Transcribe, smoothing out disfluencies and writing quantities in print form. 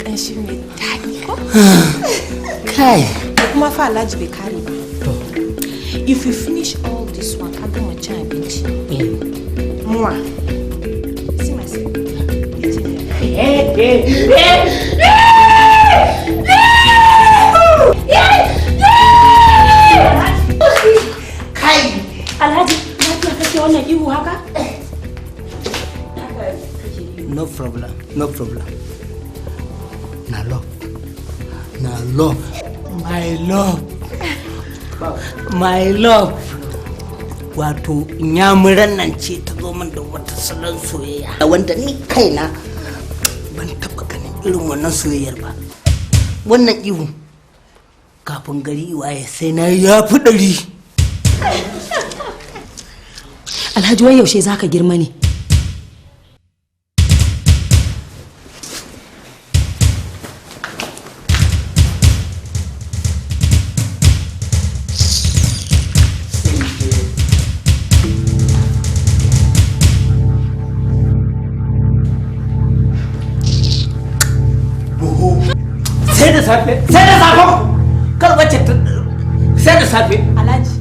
Ƙanshi mai daɗi ko? Kai. Da kuma fa, Alhaji, bai kare ba. If you finish all this one, ka gama cin abinci. Moi. See myself. Kai. Alhaji, lafiya kake wannan ihu haka? No problem, no problem. Na love, na love, my love, my love. Wato inyamuran nan ce ta zo min da wata salon soyayya wanda ni kaina ban taba ganin irin wannan soyayyar ba. Wannan ihu, kafin gari waye, sai na ya fi 100. Alhaji, wai yaushe zaka girma ne? Sai da safe, sai da safe, kar wacce sai da safe. Alhaji.